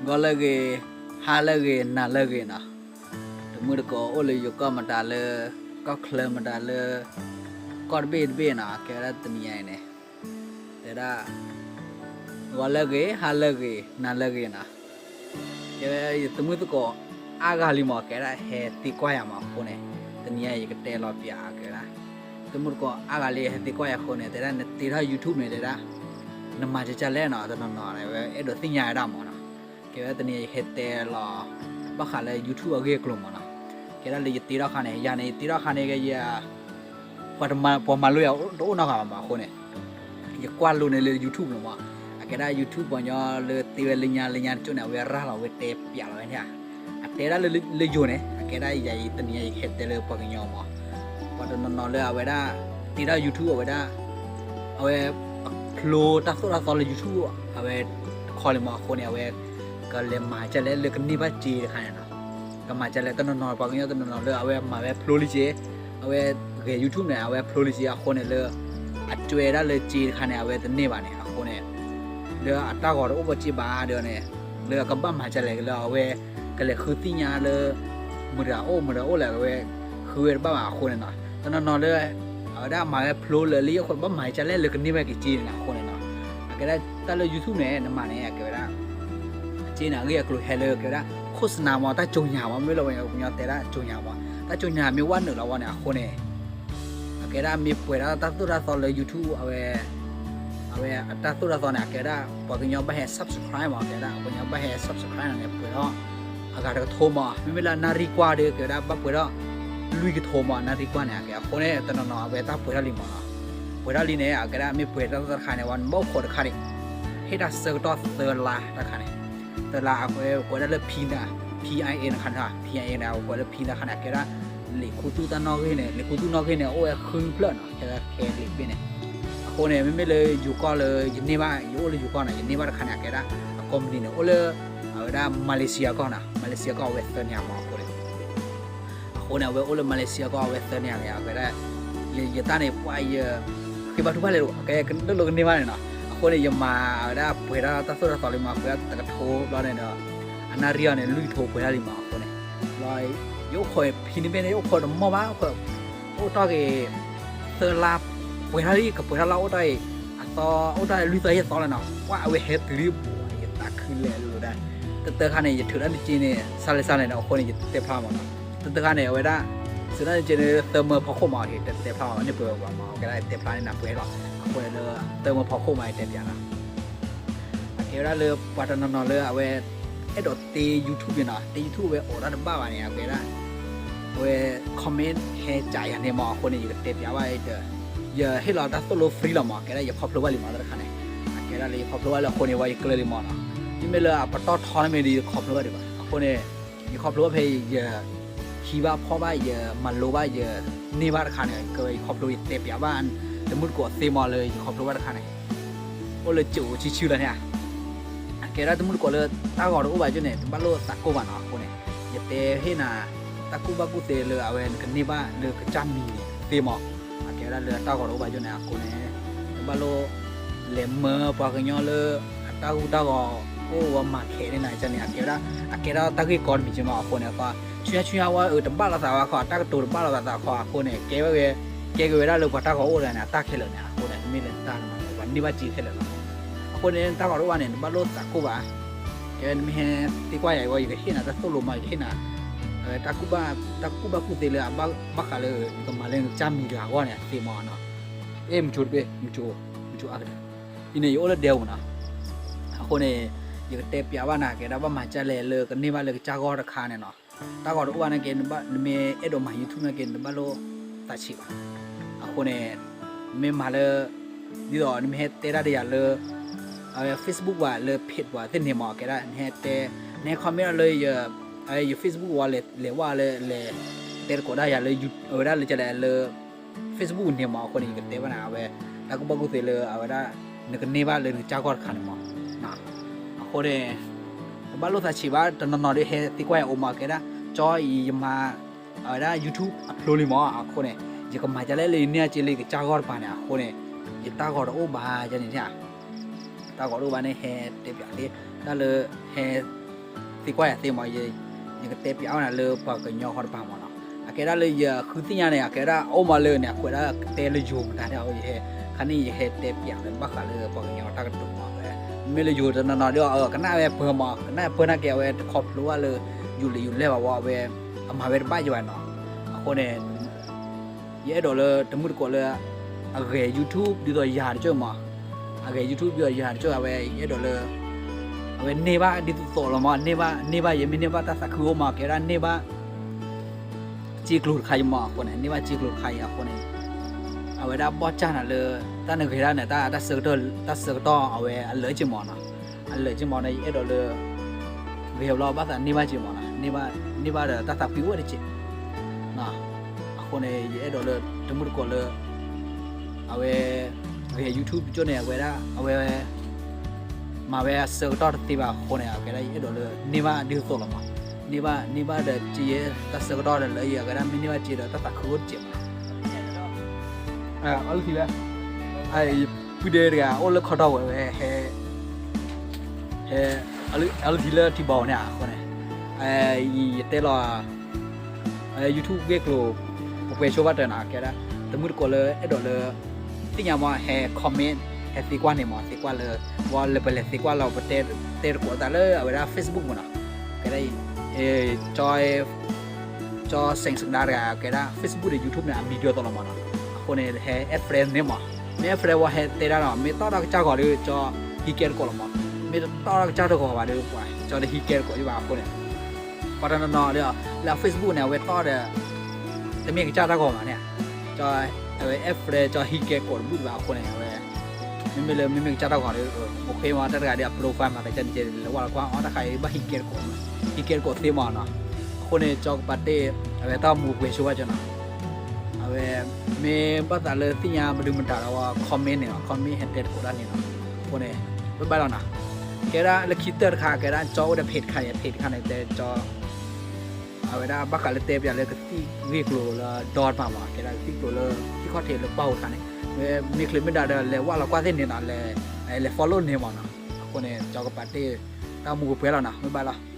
ဂီၤလၢအဂ့ၤ, ဟါလၢအဂ့ၤ, နၤလၢအဂ့ၤနီၤ. တမုၢ်တကိးအိၣ်လၢယိၤကီၢ်မတၤလၢ ကီၢ်ချၢမတၤလၢ ကီၢ်တဘ့ၣ်တဘ့ၣ်နီၤ, ကဲဝဲဒၣ်တနံၤအံၤန့ၣ် တဲဒၣ် ဂီၤလၢအဂ့ၤ, ဟါလၢအဂ့ၤ, နၤလၢအဂ့ၤနီၤ. ကဲဝဲယတမုၢ်သကိးအါဂၤလံမး, ကဲဒၣ်ဟဲသံကွၢ်ယၤမးအဃိန့ၣ်, တနံၤအံၤယကတဲလီၤပၠးအကဲဒၣ် တမုၢ်တကိးအါဂၤလံ ဟဲသံကွၢ်ယၤအဃိန့ၣ် တဲဒၣ်နတ့ထီၣ် YouTube န့ၣ် တဲဒၣ် နမၤကကလဲၣ်နီၤ, တနီၤနီၤဝဲအဲၣ်ဒိးသ့ၣ်ညါဝဲဒၣ်မးနီၤ. ကဲဝဲတနံၤအံၤယဟဲတဲလီၤ ဘၣ်ဃးလၢ YouTube အဂ့ၢ်အကျိၤမးနီၤ. ကဲဒၣ်လၢယတ့ထီၣ်ခါန့ၣ် ယၤန့ၣ် ယတ့ထီၣ်ခါန့ၣ် ကဲယ ပှၤမၤလိယၤတအိၣ်နီတဂၤဘၣ်မးအဃိန့ၣ်, ယကွၢ်လိန့ၣ်လၢ YouTube န့ၣ်မး, အကဲဒၣ် YouTube ပှၤကညီလၢတ့ဝဲလၢညါလၢညါတကၠိန့ၣ် အဝဲရၤလီၤဝဲတဲပၠးလီၤဝဲန့ၣ်ဧါ. အတဲဒၣ်လၢယိၤန့ၣ် အကဲဒၣ်ယၤအံၤတနံၤအံၤယကဟဲတဲလၢပှၤကညီမး, ပှၤတနီၤနီၤလၢအဝဲဒၣ် တ့ထီၣ် YouTube အဝဲဒၣ် အဝဲ အဖျိတၢ်သိၣ်တၢ်သီလၢ YouTube အဝဲ တခီလံမးအဃိန့ၣ် အဝဲ ကလဲၤမၤကလဲၣ်လၢကန့ၢ်ဘၣ်စ့တခါန့ၣ်နီၤ. ကမၤကလဲၣ် တနီၤနီၤ ပှၤကညီတနီၤနီၤလၢအဝဲမၤဝဲဖျိလံစ့, အဝဲဂဲၤ YouTube န့ၣ် အဝဲဖျိလံစ့အဃိန့ၣ်လၢ အစှဲဒၣ်လၢစ့တခါန့ၣ် အဝဲတန့ၢ်ဘၣ်န့ၣ် အဃိန့ၣ် လၢအတၢ်ဂီၤတအိၣ်ဘၣ်စ့ဘၣ်ဒီးန့ၣ် လၢအကဘၣ်မၤကလဲၣ်လၢအဝဲ ကလဲၤဃုသ့ၣ်ညါလၢ မတၤအိၣ်မတၤအိၣ်လဲၣ် အဝဲဃုဝဲတဘၣ်ဘၣ်အဃိန့ၣ်နီၤ. တနီၤနီၤလၢ အဝဲဒၣ်မၤဝဲဖျိလၢလၢယအိၣ်ခိးဘၣ်မၤကလဲၣ်လၢကန့ၢ်ဘၣ်က့ၤစ့န့ၣ်အဃိန့ၣ်နီၤ. အကဲဒၣ်တၢ်လၢ YouTube န့ၣ် နမၤန့ၣ် အကဲဝဲဒၣ် စ့န့ၣ် အဂ့ၢ်အကျိၤဟဲလၢကဲဝဲဒၣ် ခိၣ်စနါမး တၢ်ကၠိညါမး မ့ၢ်လၢပှၤကညီတဲဒၣ်ကၠိညါမး တၢ်ကၠိညါမ့ၢ်ဝဲနုာ်လီၤဝဲန့ၣ်အဃိန့ၣ် အကဲဒၣ်မ့ၢ်ပှဲၤဒၣ်တၢ်သိၣ်တၢ်သီလၢ YouTube အဝဲ အဝဲအတၢ်သိၣ်တၢ်သီန့ၣ် အကဲဒၣ် ပှၤကညီဘၣ်ဟဲ subscribe မး ကဲဒၣ် ပှၤကညီဘၣ်ဟဲ subscribe န့ၣ် ပှဲၤထီၣ် အဂၤတကထိမး မ့မ့ၢ်လၢအနၣ်ရံၣ်ကွၢ်ဒီး ကဲဝဲဒၣ်ဘၣ်ပှဲၤထီၣ် လွံၢ်ကထိမး အနၣ်ရံၣ်ကွၢ်န့ၣ် အကဲအဃိန့ၣ် တနီၤနီၤ အဝဲတၢ်ပှဲၤထီၣ်လံမးနီၤ. ပှဲၤထီၣ်လံန့ၣ် အကဲဒၣ်မ့ၢ်ပှဲၤတၢ်သိၣ်တၢ်သီတခါန့ၣ် ဝဲနဘၣ်အိၣ်ခိးတခါဒံး ဟ့ၣ်တၢ်ဆၢကတီၢ်သၢလါတခါန့ၣ် သၢလါ အဝဲကွဲးဒၣ်လၢ P န့ၣ် P I A တခါန့ၣ် P I A န့ၣ် အဝဲကွဲးလၢ P တခါန့ၣ် အကဲဒၣ် လံာ်ခူသူၣ်တၢ်နီၣ်ဂံၢ်န့ၣ် လံာ်ခူသူၣ်နီၣ်ဂံၢ်န့ၣ် အိၣ်ဝဲဃုဖျၢၣ်နီၤ ခဲခဲလံာ်ဘ့ၣ်န့ၣ် အဃိန့ၣ် မ့မ့ၢ်လၢယိၤကီၢ်လၢယန့ၢ်ဘၣ် ယအိၣ်လၢယိၤကီၢ်န့ၣ် ယန့ၢ်ဘၣ်တခါန့ၣ် အကဲဒၣ် အကိးမံၤန့ၣ် အိၣ်လၢ အဝဲဒၣ် Malaysia ကီၢ်နီၤ Malaysia ကီၢ် အဝဲသၢန့ၢ်မးအဃိန့ၣ် အဃိန့ၣ် အဝဲအိၣ်လၢ Malaysia ကီၢ် အဝဲသၢန့ၢ်န့ၣ် အကဲဒၣ် ယတၢ်န့ၣ် ပှၤယ ဃ့ဘါထုကဖၣ်လဲၣ်တအိၣ် အကဲကဒိၣ်လိကန့ၢ်ဘၣ်န့ၣ်နီၤ အဃိန့ၣ် ယမၤအဝဲဒၣ်ပှဲၤဒၣ်တၢ်သိၣ်တၢ်သီလံမး ပှဲၤဒၣ်တကထိဘျီန့ၣ်ဒီး အနၣ်ရံၣ်အီၤန့ၣ် လွံၢ်ကထိပှဲၤထီၣ်လံမးအဃိန့ၣ် ဘျီ ယအိၣ်ခိးဖံန့ၣ်ဘ့ၣ်န့ၣ် ယအိၣ်ခိးတမီၢ်ဘၣ် အိၣ်ခိး အိၣ်တ့ၢ်က့ၤ သၢလါ ပှဲၤထီၣ်လံ ကပှဲၤထီၣ်လၢအိၣ်တ့ၢ်အံၤ အသီ အိၣ်တ့ၢ်လွံၢ်သီယဲၢ်သီလၢနီၤ ပှၤအဝဲဟဲတုၤလံ ယသးခုလဲၤလိာ်ဒၣ် တၢ်တခါန့ၣ် ယထုးတၢ်တက့န့ၣ် ဆါလဲဆါလဲန့ၣ် အဃိန့ၣ် ယတဲဖျါမးနီၤ တၢ်တခါန့ၣ် အဝဲဒၣ် စူးတၢ်တက့န့ၣ် သၢမၢဖီခိၣ်မး ယတဲဖျါမး န့ၢ်ပှဲၤဝဲမး အကဲဒၣ်ယတဲဖျါန့ၣ် နၢ်ပှဲၤလီၤ အဃိန့ၣ်လၢ သၢမၢဖီခိၣ်မး ယတဲပၠးနီၤ အကဲဝဲဒၣ်လၢပှၤတနီၤနီၤလၢအဝဲ အဲၣ်ဒိးတ့ YouTube န့ၣ်နီၤ တ့ YouTube ဝဲအိးတၢ်တဘၣ်ဘၣ်န့ၣ် အကဲဒၣ် အဝဲ comment ဟဲကးယၤန့ၣ်မး အဃိန့ၣ် ယကတဲပၠးဘၣ်ဒီး ယဟ့ၣ်လီၤတၢ်သိၣ်လိ free လီၤမး အကဲဒၣ်ယခီဖျိဘၣ်လံမးတၢ်တခါန့ၣ် အကဲဒၣ်လၢယခီဖျိဘၣ်လၢအဃိန့ၣ် ဝဲယကျၢၤလံမးနီၤ မ့မ့ၢ်လၢအပတီၢ်ထီန့ၣ်မ့ၢ်ဒီး ယခီဖျိဘၣ်ဒံးဘၣ် အဃိန့ၣ် ယခီဖျိဘၣ်ဖဲယ ဟံးဘၣ်ဖီၣ်ဘၣ် ယမၤလိဘၣ် ယန့ၢ်ဘၣ်တခါန့ၣ် ကယခီဖျိယတဲပၠးဘၣ် တမုၢ်တကိးသ့မးလၢယခီဖျိဘၣ်တခါန့ၣ် အိၣ်လၢကၠိအိၣ်ဆံဆံလၢန့ၣ်ဧါ အကဲဝဲဒၣ်တမုၢ်တကိးလၢတၢ်ဂီၤတအိၣ်ဘၣ်ကၠိန့ၣ် တဘၣ်လိၣ်သးကိၢ်ဘၣ်နီၤ အဃိန့ၣ် ယတဲဟ့ၣ်နၤ တၢ်ကူၣ်ဘၣ်ကူၣ်သ့လၢအဝဲနကန့ၢ်ဘၣ်လၢကစၢ်မံၤန့ၣ်သ့မး အကဲဝဲဒၣ်လၢတၢ်ဂီၤတအိၣ်ဘၣ်ကၠိန့ၣ် အဃိန့ၣ် တဘၣ်လိၣ် လဲၤမၢပှၤကညီလၢ အတၢ်ဂူၢ်တၢ်ဂီၤ အိၣ်ဝဲမၤခဲးန့ၢ်နၤန့ၣ် အကဲဝဲဒၣ် အကဲဒၣ်တၢ်ဂ့ၢ်ကီတမံၤကၠိမး အဃိန့ၣ် အခီ ဆူညါဆူညါဝဲအတဘၣ်လိာ်သးဘၣ်ခီ တၢ်ကတိၤတဘၣ်လိာ်သးသးခီ အဃိန့ၣ် ကဲဝဲ ကဲက့ၤဝဲဒၣ်လၢပှၤတၢ်ဂီၤအိၣ်ဒီးန့ၣ် အတၢ်ခဲလၢာ်န့ၣ် အဃိန့ၣ် တမ့ၢ်လၢတၢ်မၤ ပှၤန့ၢ်ဘၣ်စ့ခဲလၢာ်လီၤ အဃိန့ၣ် တၢ်ဂီၤတအိၣ်ဘၣ်န့ၣ် တဘၣ်လိၣ်သးကိၢ်ဘၣ် ကဲနမ့ၢ်ဟဲသံကွၢ်ယၤအံၤဝဲ ယကဟ့ၣ်နၤတၢ်သိၣ်လိမး ယကဟ့ၣ်နၤ တၢ်ကူၣ်ဘၣ် တၢ်ကူၣ်ဘၣ်ကူၣ်သ့လၢအဘၣ် ဘၣ်ဃးလၢ ကမၤလၢနကစၢ်မံၤတဂၤအဂီၢ်န့ၣ် သ့မးနီၤ အဲ မုၢ်ကၠိတဘ့ၣ် မုၢ်ကၠိ မုၢ်ကၠိအါကတၢၢ် အံၤန့ၣ် ယအိၣ်လၢဒဲပူၤနီၤ အဃိန့ၣ် ယကတဲပၠးဘၣ်နၤ ကဲဒၣ်ဘၣ်မၤကလဲၣ်လၢကန့ၢ်ဘၣ်လၢကစၢ်ဂီၢ်တခါန့ၣ်နီၤ တၢ်ဂီၤတအိၣ်ဘၣ်နာ်က့ နဘၣ် နမ့ၢ်အဲၣ်ဒိးမၤ YouTube နာ်က့ နဘၣ်လိၣ်သးဆံးဘၣ် အဃိန့ၣ် နမ့ၢ်မၤလၢ ဒ်သိးနမ့ၢ်ဟဲတဲတၢ်ဒီးယၤလၢ အဝဲ Facebook ပှၤလၢ page ပှၤသ့ၣ်န့ၣ်မး ကဲဒၣ် နဟဲတဲ နဟဲ comment လၢယ အဝဲယ Facebook ဝဲလဲၤ လဲၤဝဲလၢ လဲၤ တဲသကိးဒၣ်ယၤလၢ အဝဲဒၣ်လၢကလဲၣ်လၢ Facebook န့ၣ်မး အဃိန့ၣ် ယကတဲဘၣ်နၤ အဝဲ တၢ်ကူၣ်ဘၣ်ကူၣ်သ့လၢ အဝဲဒၣ် နကန့ၢ်ဘၣ်လၢနကစၢ်ဂီၢ်တခါန့ၣ်မး အဃိန့ၣ် တဘၣ်လိၣ်သးဆံးဘၣ် တနီၤနီၤဒီးဟဲသံကွၢ်ယၤအိၣ်မး ကဲဒၣ် ကၠီအံၤယမၤ အဝဲဒၣ် YouTube အဖျိလံမး အဃိန့ၣ် ယကမၤဒ်လဲၣ်လၢယန့ၢ်စ့လၢယကစၢ်ဂီၢ်တပၤန့ၣ် အဃိန့ၣ် ယတၢ်ဂီၤတအိၣ်ဘၣ်ယၤန့ၣ် တၢ်ဂီၤတအိၣ်ဘၣ်န့ၣ် ဟဲတဲပၠးသ့ တၢ်လၢ ဟဲ သံကွၢ်ယၤသ့မး, ယကတဲပၠးအီၤနၤလၢပှၤကညီဃီတပၤမးနီၤ. အကဲဒၣ်လၢယဃုသ့ၣ်ညါန့ၣ် အကဲဒၣ်အိၣ်မးလၢန့ၣ် အကွဲးဒၣ်ကတဲလၢယိၤမတၤဒၣ်အီၤ, ယဟဲ ခါန့ၣ် ယဟဲတဲပၠးလၢဘၣ်ဃးလၢပှၤကညီတၢ်ကတိၤမးဝဲ, မ့ၢ်လၢယိၤတနီၤနီၤဒီး ကနၣ်ဝဲပှဲၤမး, ကနၣ်ပှဲၤနာ်က့ အဝဲတခီဖျိဘၣ်လၢ ယိၤလံာ်ယိၤလဲၢ်ဘၣ်ဝဲ, အဝဲ အမၤဝဲတဘၣ်ယၤဘၣ်နီၤ. အဃိန့ၣ် ယအဲၣ်ဒိးလၢတမုၢ်တကိးလၢ အဂဲၤ YouTube ဒ်သိးယၤတကၠိၢ်မး, အဂဲၤ YouTube ဒ်သိးယၤတကၠိၢ် အဝဲ ယအဲၣ်ဒိးလၢ အဝဲန့ၢ်ဘၣ်ဒ်သိးသိးလီၤမး, န့ၢ်ဘၣ် န့ၢ်ဘၣ်ယဲ မ့ၢ်န့ၢ်ဘၣ်တၢ်သးခုအိၣ်မး ကဲဒၣ်န့ၢ်ဘၣ် စ့ကျိၤတခါအံၤမးအဃိန့ၣ်, န့ၢ်ဘၣ်စ့ကျိၤတခါအံၤအဃိန့ၣ်, အဝဲဒၣ်ဘီၣ်ကၢ်နၤလၢ တၢ်နဂဲၤဒၣ်န့ၣ် တၢ်ဆၢကတီၢ် တၢ်ဆၢကတီၢ်အဝဲအလၢာ်က့မးနီၤ, အလၢာ်က့မးန့ၣ် ယအဲၣ်ဒိးလၢ ဂဲၤဘျီဘၣ်သးန့ၢ်ဘၣ်က့မးနီၤ, န့ၢ်ဘၣ်ဒီးတၢ်သးဖှံအိၣ်ဝဲတက့ၢ် အဃိန့ၣ် ယအဲၣ်ဒိးလၢတမုၢ်တကိးလၢ အဝဲ ဂဲၤ YouTube တကၠိၢ်န့ၣ် အဝဲဒၣ် အဝဲ မၤဝဲအဆၢကတီၢ်တသ့ဘၣ်အဃိန့ၣ် အကဲဒၣ်ယအဲၣ်ဒိးလၢ န့ၢ်ဘၣ်ဒ်သိးသိးလီၤမး, န့ၢ်ဘၣ် န့ၢ်ဘၣ်ဒီးက့ယဲ တၢ်ဆၢကတီၢ်ဒီးလၢယၤ အကဲဒၣ်မ့ၢ်န့ၢ်ဘၣ်က့ဒီးတၢ်သးခုအိၣ်တက့ၢ်မး, အီလုၢ်ထံဝဲ ဖုဒဲတဂၤအိၣ်လၢခီတီၢ်ဝဲဝဲ ဟဲ ဟဲ အီလုၢ်ထံလၢထံဘီန့ၣ်အဃိန့ၣ်, ယတဲလီၤ YouTube ဂ့ၢ်ကျိၤ ပပှဲၤဆိဘၣ်တၢၢ်နီၤ, ကဲဒၣ် တမုၢ်တကိးလၢအဲၣ်ဒိးလၢ သ့ၣ်ညါမး ဟဲ comment ဟဲသံကွၢ်န့ၣ်မး သံကွၢ်လၢ ဝဲလၢပလဲၤသံကွၢ်လီၤ ပတဲ တဲတကိးသးလၢအဝဲဒၣ် Facebook မးနီၤ, ကဲဒၣ် ကၠီ ကၠီ စဲးစကဒါတဂၤ ကဲဒၣ် Facebook ဒီး YouTube န့ၣ် အမံၤဒၢသိးလီၤမးနီၤ, အဃိန့ၣ် ဟဲ add friend န့ၣ်မး, မ့ၢ် add friend ဝဲဟဲတဲဒၣ်နီၤ, မ့ၢ်တီၣ်တၢ်ကစၢ်ဂီၤဒီး ကၠီဟံးကဲတကိးလီၤမး, မ့ၢ်တတီၣ်တၢ်ကစၢ်တဂီၤဘၣ်ဒီး ပှၤ ကၠီဒီးဟံးကဲတကိးယဘၣ်အဃိန့ၣ် ပှၤတနီၤနီၤလၢ လၢ Facebook န့ၣ် အဝဲတီၣ်ဒီး တမ့ၢ်ကစၢ်တၢ်ဂီၤဘၣ်န့ၣ်, ကၠီ အဝဲ add friend ကၠီဟံးကဲတကိးတဘူၣ်တဘၣ်အဃိန့ၣ် အဝဲ မ့မ့ၢ်လၢ မ့မ့ၢ်ကစၢ်တၢ်ဂီၤဒီး အိၣ်ဃ့မး တၢ်တဂၤဒီး အ profile မၤသးကဲန့ၣ် ကဲလဲၤဝဲလီၤကွၢ်အီၤ တၢ်ဃးအံၤဘၣ်ဟံးကဲတကိး ဟံးကဲတကိးသ့မးနီၤ, အဃိန့ၣ် ကၠီကပာ်တ့ၢ် အဝဲတၢ်မူပှဲၤဆိဘၣ်ကၠီနီၤ, အဝဲ မ့ၢ်ဘၣ်သးလၢသ့ၣ်ညါမနုၤမတၤဒီး comment န့ၣ်လီၤ, comment ဟဲတဲတကိးတၢ်န့ၣ်လီၤ, အဃိန့ၣ် bye bye လီၤနီၤ, ကဲဒၣ်လၢခံတၢၢ်တခါ ကဲဒၣ်ကၠီအိၣ်ဒီး page တခါန့ၣ် page တခါန့ၣ် တဲကၠီ အဝဲဒၣ်ဘၣ်ဃးလၢတဲပၠးလၢကသံၣ်ဂ့ၢ်ကျိၤလၢဒီတဖၣ်မး ကဲဒၣ်ကသံၣ်ကျိၤလၢ ဟံၣ်ခီၣ်ထံးလၢပၢ်ဟူးတခါန့ၣ်, မ့ၢ်ချ့မ့ၢ်ဒါဒီး လဲၤဝဲလီၤကွၢ်သ့ၣ်န့ၣ်နီၤ, လဲၤ လဲၤ follow န့ၣ်မးနီၤ, အဃိန့ၣ် ကၠီကပာ်တ့ၢ် တၢ်မူကပှဲၤလီၤနီၤ, bye bye လီၤ.